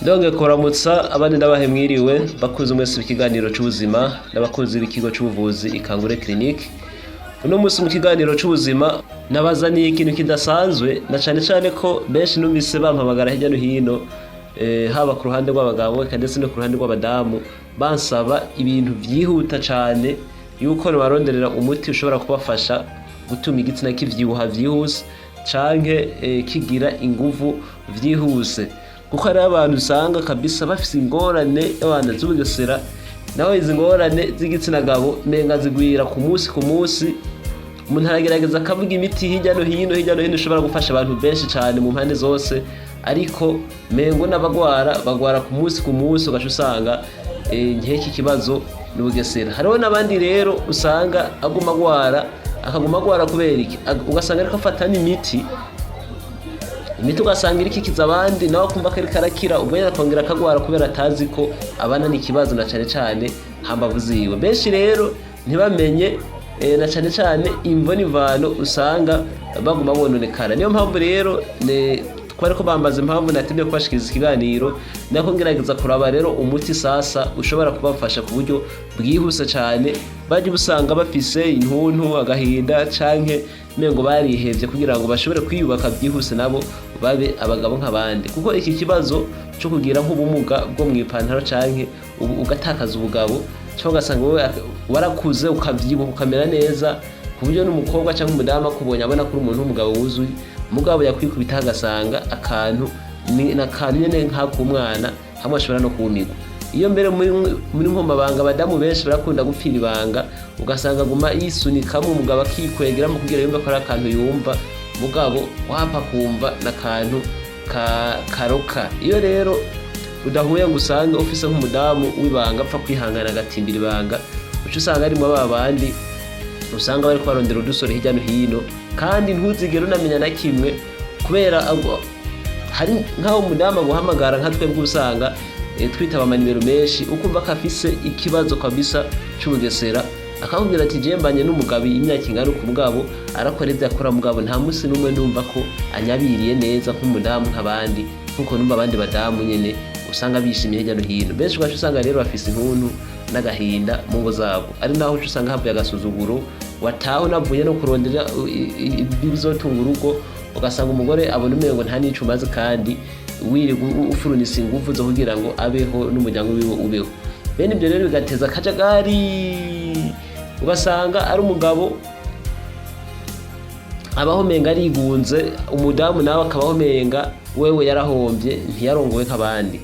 Ndonge kuramutsa abandi, ndabahe mwiriwe bakunzi mwese b'ikiganiro c'ubuzima n'abakunzi b'ikigo c'ubuvuzi Ikangure Clinique. Uno munsi mu kiganiro c'ubuzima nabazaniye ikintu kidasanzwe, na cane cane ko benshi numvise bampamagara hirya no hino, haba ku ruhande rw'abagabo eka ndetse no ku ruhande rw'abadamu, bansaba ibintu vyihuta cane yuko nibaronderera umuti ushobora kubafasha gutuma igitsina kivyibuha vyihuse canke kigira inguvu vyihuse, kuko hariho abantu usanga kabisa bafise ingorane y'abantu z'ubugesera. Naho izi ngorane z'igitsina gabo menga zigwira ku munsi ku munsi. Umuntu aragerageza akavuga imiti hirya no hino, hirya no hino, ishobora gufasha abantu benshi cyane mu mpande zose, ariko mengo n'abagwara bagwara ku munsi ku munsi, ugaca usanga nk'iki kibazo ni ubugesera. Hariho n'abandi rero usanga aguma agwara, akaguma agwara kubera iki? Ugasanga ariko afata n'imiti, imiti ugasanga iriko ikiza abandi, nawe akumva ko ariko arakira, ubwo nyene akongera akagwara kubera atazi ko abana n'ikibazo, na cane cane hambavu ziwe. Benshi rero ntibamenye na cane cane imvo n'imvano usanga baguma bononekara. Niyo mpamvu rero twari ko bambaza impamvu natemye kubashikiriza ikiganiro, nako ngerageza kuraba rero umuti sasa ushobora kubafasha ku buryo bwihuse cane, bajya usanga bafise intuntu, agahinda canke mengo barihevye, kugira ngo bashobore kwiyubaka byihuse nabo babe abagabo nk'abandi. Kuko iki kibazo cyo kugira nk'ubumuga bwo mu ipantaro canke ugatakaza ubugabo, cyangwa ugasanga wowe warakuze ukavyibuha ukamera neza ku buryo n'umukobwa cyangwa umudamu akubonye abona ko uri umuntu w'umugabo wuzuye, mugabo yakwikubita agasanga akantu ni akantu nyene nk'akumwana, hamwe ashobora no kumirwa. Iyo mbere muri nkomabanga, abadamu benshi barakunda gupfira ibanga, ugasanga aguma yisunikamo umugabo akikwegeramo kugira yumve ko ari akantu yumva, mugabo wapfa kumva n'akantu ka karoka. Iyo rero udahuye ngo usange ufise nk'umudamu w'ibanga apfa kwihangana agatimbira ibanga, uca usanga harimwo ba bandi usanga bariko barondera udusore hirya no hino, kandi ntuzigere unamenya na kimwe, kubera hari nk'aho umudamu aguhamagara, nka twebwe usanga twitaba amanimero menshi, ukumva ko afise ikibazo kabisa c'ubugesera, akakubwira ati: "Je mbanye n'umugabo imyaka ingana uku, mugabo arakora ibyo akora, mugabo nta munsi n'umwe ndumva ko anyabiriye neza nk'umudamu nk'abandi, nkuko numva abandi badamu nyene usanga bishimiye hirya no hino." Benshi ugaca usanga rero bafise intuntu n'agahinda mu ngo zabo, ari naho uca usanga havuye agasuzuguro. Wataha unavuye no kurondera ibizotunga urugo, ugasanga umugore abona umengo nta n'ico umaze, kandi wirirwa ufurunisa inguvu zo kugira ngo abeho n'umuryango wiwe ubeho. Bene ibyo rero bigateza akajagari, ugasanga ari umugabo abaho menga arigunze, umudamu nawe akabaho menga wewe yarahombye, ntiyarongowe nk'abandi.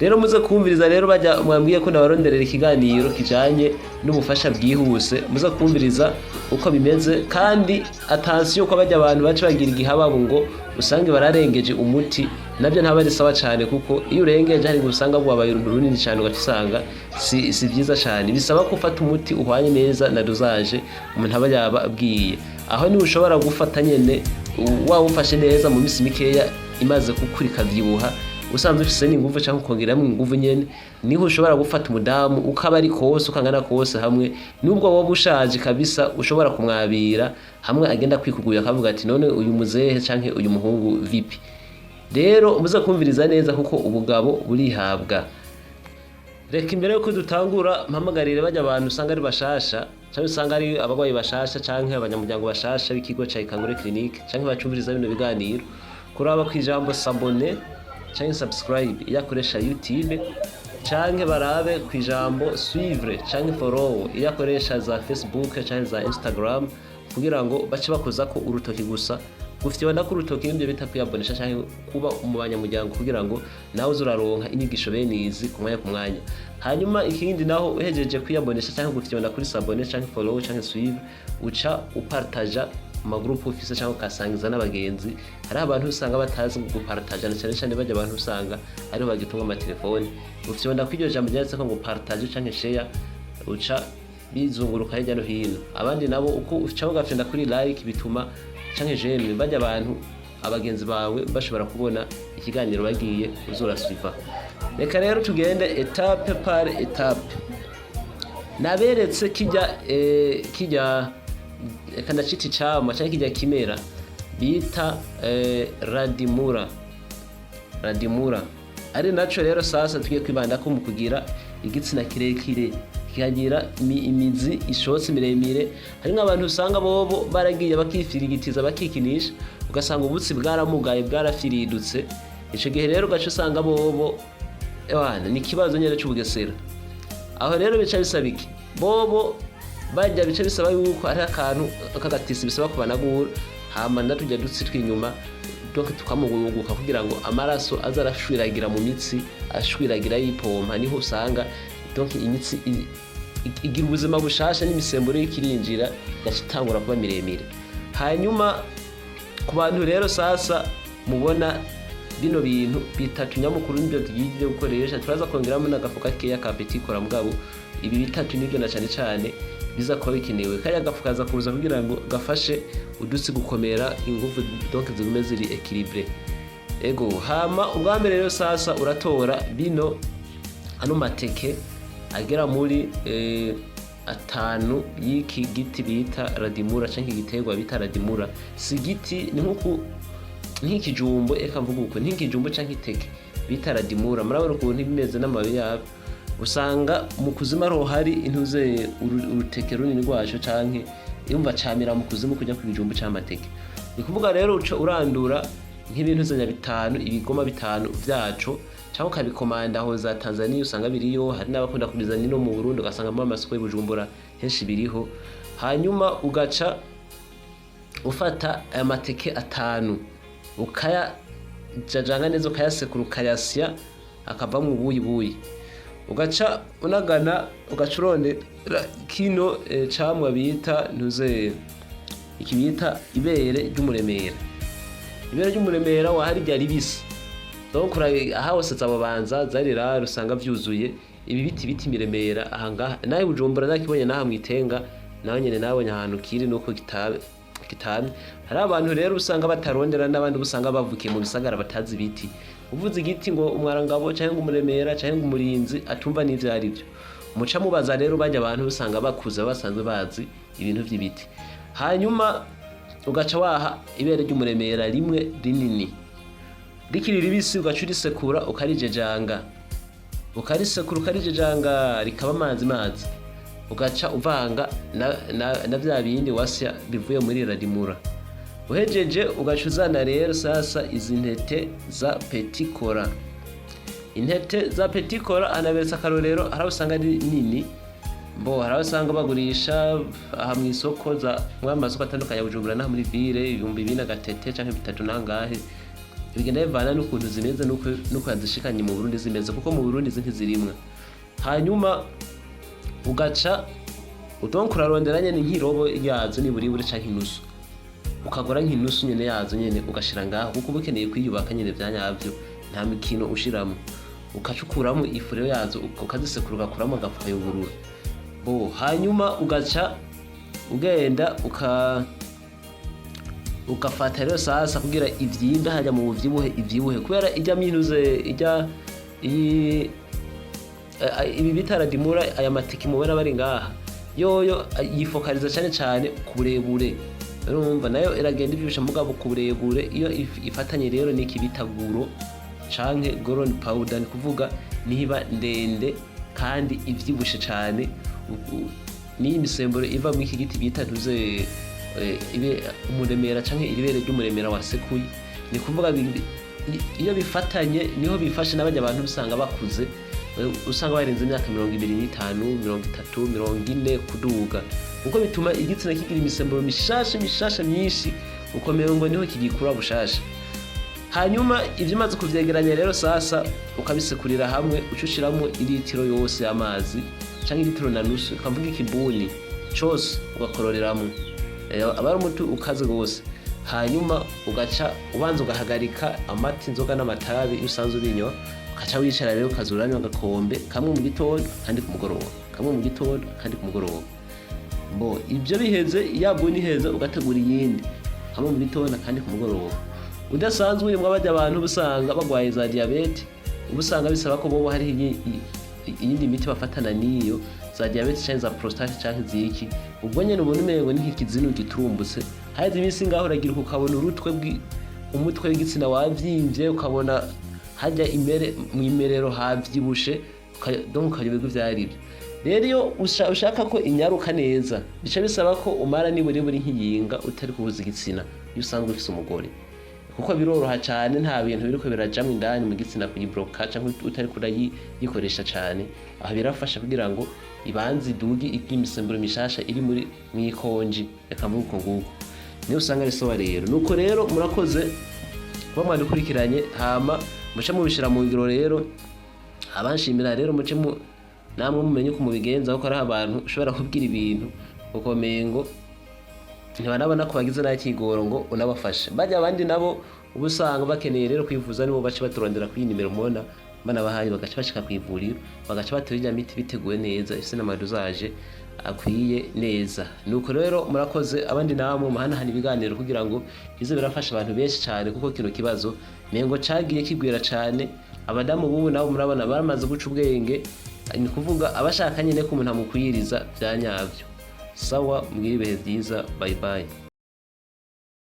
Rero muze kumviriza rero, bajya mwambwiye ko nabaronderera ikiganiro kijanye n'ubufasha bwihuse, muze kumviriza uko bimeze. Kandi attention, ko bajya abantu baca bagira igihababu ngo usange bararengeje umuti, nabyo ntaba ari sawa cyane, kuko iyo urengeje hari usanga wabaye uruntu runini cyane, ugaca usanga si byiza cyane. Bisaba ko ufata umuti uhwanye neza na dosage umuntu aba yaba abwiye. Aho niwe ushobora gufata nyene waba ufashe neza, mu minsi mikeya imaze gukura ikavyibuha, usanzwe ufise n'inguvu cyangwa ukongeramo inguvu nyene, niho ushobora gufata umudamu ukaba ari kose ukangana kose, hamwe nubwo woba ushaje kabisa ushobora kumwabira, hamwe agenda kwikuguye akavuga ati: "None uyu muzehe canke uyu muhungu vipi?" Rero muze kumviriza neza, kuko ubugabo burihabwa. Reka imbere yuko dutangura mpamagarire bajya abantu usanga ari bashasha, cyangwa usanga ari abarwayi bashasha canke abanyamuryango bashasha b'ikigo ca Ikangure Clinique, canke bacumviriza bino biganiro, kuraba ku ijambo "s'abonner" canke "subscribe" iyo akoresha YouTube, canke barabe ku ijambo "suivre" canke "follow" iyo akoresha za Facebook canke za Instagram, kugira ngo bace bakozako urutoki gusa. Gufyonda ko urutoki nibyo bita kwiyabonesha canke kuba mu banyamuryango, kugira ngo nawe uze uraronka inyigisho bene izi ku mwanya ku mwanya. Hanyuma ikindi naho, uhejeje kwiyabonesha canke gufyonda kuri "s'abonner" canke "follow" canke "suivre", uca upartaja mu magroupe ufise cyangwa ukasangiza n'abagenzi. Hariho abantu usanga batazi gupartaja, na cyane cyane bajya abantu usanga ariho bagitunga amatelefone. Ufyonda ko iryo jambo ryanditseko ngo "partage" canke "share", uca bizunguruka hirya no hino. Abandi nabo uko uca ugafyonda kuri "like" bituma, canke "j'aime", bajya abantu abagenzi bawe bashobora kubona ikiganiro bagiye uzurasuiva. Reka rero tugende étape par étape. Naberetse kijya kijya, reka ndacita icamwa canke kijya kimera bita radimura. Radimura Ari naco rero sasa tugiye kwibandako mu kugira igitsina kirekire, kikagira imizi ishotse miremire. Hari nk'abantu usanga bobo baragiye bakifirigitiza, bakikinisha, ugasanga ubutsi bwaramugaye, bwarafiridutse. Ico gihe rero ugaca usanga bobo ewana ni ikibazo nyene c'ubugesera. Aho rero bica bisaba iki? Bobo bajya bica bisaba yuko ari akantu k'agatisi bisaba kubanagura, hama natujya dutsi tw'inyuma, donc tukamugunguka kugira ngo amaraso aze arashwiragira mu mitsi, ashwiragira yipompa. Niho usanga donc imitsi igira ubuzima bushasha, n'imisemburo y'ikirinjira igaca itangura kuba miremire. Hanyuma ku bantu rero sasa mubona bino bintu bitatu nyamukuru nibyo tugiye gukoresha. Turaza kongeramo n'agafu gakeya ka petit cola, mugabo ibi bitatu nibyo na cane cane biza kuba bikenewe. Kariya gafu kaza kuza kugira ngo gafashe udutsi gukomera, ingufu donc zigume ziri équilibré. Ego, hama ubwa mbere rero sasa uratora bino ano mateke agera muri 5 y'iki giti bita radimura canke igiterwa bita radimura. Si igiti, ni nkuku nk'ikijumbo, eka mvuga uko, nk'ikijumbo canke iteke bita radimura. Murabona ukuntu bimeze n'amababi yabyo. Usanga mu kuzimu ariho hari intuze uruteke runini rwaco, canke yumva camira mu kuzimu kujya ku bijumbo c'amateke. Ni kuvuga rero uca urandura nk'ibintu zanya bitanu, ibigoma bitanu vyaco, cyangwa ukabikomanda aho za Tanzania usanga biriyo. Hari n'abakunda kubizana ino mu Burundi, ugasanga mu masoko y'Ibujumbura henshi biriho. Hanyuma ugaca ufata aya mateke 5, ukayajajanga neza, ukayasekura, ukayasya, akavamwo ubuyi buyi. Ugaca unagana, ugaca urondera kino camwa bita ntuze iki bita ibere ry'umuremera. Ibere ry'umuremera wahari rya ribisi, donc aha hose zababanza zarira, usanga vyuzuye ibi biti biti miremera. Aha ngaha nawe Bujumbura nakibonye, naha mwitenga nawe nyene nabonye ahantu kiri nuko kitabe kitamye. Hari abantu rero usanga batarondera, n'abandi usanga bavukiye mu bisagara batazi ibiti. Uvuze igiti ngo umwarangabo canke ngo umuremera canke ngo umurinzi, atumva n'ivyo ari byo. Muca mubaza rero bajya abantu usanga bakuze, basanzwe bazi ibintu vy'ibiti. Hanyuma ugaca waha ibere ry'umuremera rimwe rinini rikiri ribisi, ugaca urisekura, ukarijejanga, ukarisekura, ukarijejanga rikaba amazi mazi. Ugaca uvanga na vya bindi wasya bivuye muri radimura. Uhejeje ugaca uzana rero sasa izi ntete za petit cola. Intete za petit cola anaberetse akarorero. Hari aho usanga ari nini mbo, hari aho usanga bagurisha aha mu isoko za mu masoko atandukanye ya Bujumbura n'aha muri ville 2000 agatete canke 3 nangahe. Bigenda bivana n'ukuntu zimeze nuko yazishikanye mu Burundi zimeze, kuko mu Burundi izi ntizirimwa. Hanyuma ugaca udonk urarondera nyene nk'irobo yazo niburiburi canke inusu, ukagura nk'inusu nyene yazo nyene, ugashira ngaho, kuko uba ukeneye kwiyubaka nyene vya nyavyo, nta mikino ushiramo. Ugaca ukuramo ifu rero yazo, ukazisekura, ugakuramo agafu, ukayungurura bo. Hanyuma ugaca ugenda ugafata rero sasa kugira ivyimbe hajya mu buvyibuhe, ivyibuhe kubera ijya minuze ijya iyi ibi bita radimura. Aya matiki mubona bari ngaha yoyo yifokaliza cyane cyane ku burebure. Urumva nayo iragenda ivyibusha, mugabo ku burebure. Iyo ifatanye rero n'iki bita guro canke goron powder, ni kuvuga niba ndende kandi ivyibushe cane. N'iyi misemburo iva muri iki giti bita ntuze ibe umuremera canke iribere ry'umuremera wasekuye, ni kuvuga iyo bifatanye niho bifashe n'abajya abantu usanga bakuze, usanga barenze imyaka 25, 30, 40 kuduga, kuko bituma igitsina kigira imisemburo mishasha mishasha myinshi, ukomera ngo niho kigikura bushasha. Hanyuma ibyo umaze kuvyegeranya rero sasa ukabisekurira hamwe, uca ushiramo iritiro yose y'amazi canke iritiro na nusu, ukavuga ikibuni cose ugakororeramo. Aba ari umuti ukaze gose. Hanyuma ugaca ubanza ugahagarika amata, inzoga n'amatabi iyo usanzwe ubinywa, ugaca wicara rero ukaza uranywa agakombe kamwe mu gitondo kandi ku mugoroba, kamwe mu gitondo kandi ku mugoroba. Bo ibyo biheze, ya buni iheze, ugategura iyindi, kamwe mu gitondo kandi ku mugoroba. Udasanzwe urimwo bajya abantu uba usanga bagwaye za diyabete, uba usanga bisaba ko bobo hariho iyindi miti bafatana n'iyo za diyabete canke za prostate canke ziki. Ubwo nyene ubona umengo ni nk'ikizinu giturumbutse. Haheze iminsi ngaho uragira ukabona urutwe umutwe w'igitsina wavyimbye, ukabona Hajya imere mu imerero havyibushe, donc ukayoberwa ivyo arivyo. Rero iyo ushaka ko inyaruka neza, bica bisaba ko umara niburi buri nk'iyinga utari kubuza igitsina, iyo usanzwe ufise umugore, kuko biroroha cyane, nta bintu biriko birajamwo indani mu gitsina kuyibloka, canke utari kurayikoresha cyane. Aho birafasha kugira ngo ibanze idugi imisemburo mishasha iri muri mwikonji, reka mvuge uko nguko, niyo usanga ari sawa. Rero nuko rero murakoze kuba mwadukurikiranye, hama muce mubishira mu ngiro. Rero abanshimira rero, muce mu namwe mumenye uko mubigenza, kuko hariho abantu ushobora kubwira ibintu ukomengo ntibanabona ko bagize n'akigoro ngo unabafashe. Bajya abandi nabo uba usanga bakeneye rero kwivuza, nibo baca baturondera kuri iyi nimero mubona banabahaye, bagaca bashika ku ivuriro, bagaca batera irya miti biteguwe neza, ifise n'ama dosage akwiye neza. Nuko rero murakoze. Abandi namwe muhanahana ibiganiro kugira ngo bize birafasha abantu benshi cyane, kuko kino kibazo mengo cagiye kigwira cyane. Abadamu bubu nabo murabona baramaze guca ubwenge, ni kuvuga abashaka nyine ko umuntu amukwiriza bya nyabyo. Sawa, mugire ibihe byiza, bye bye.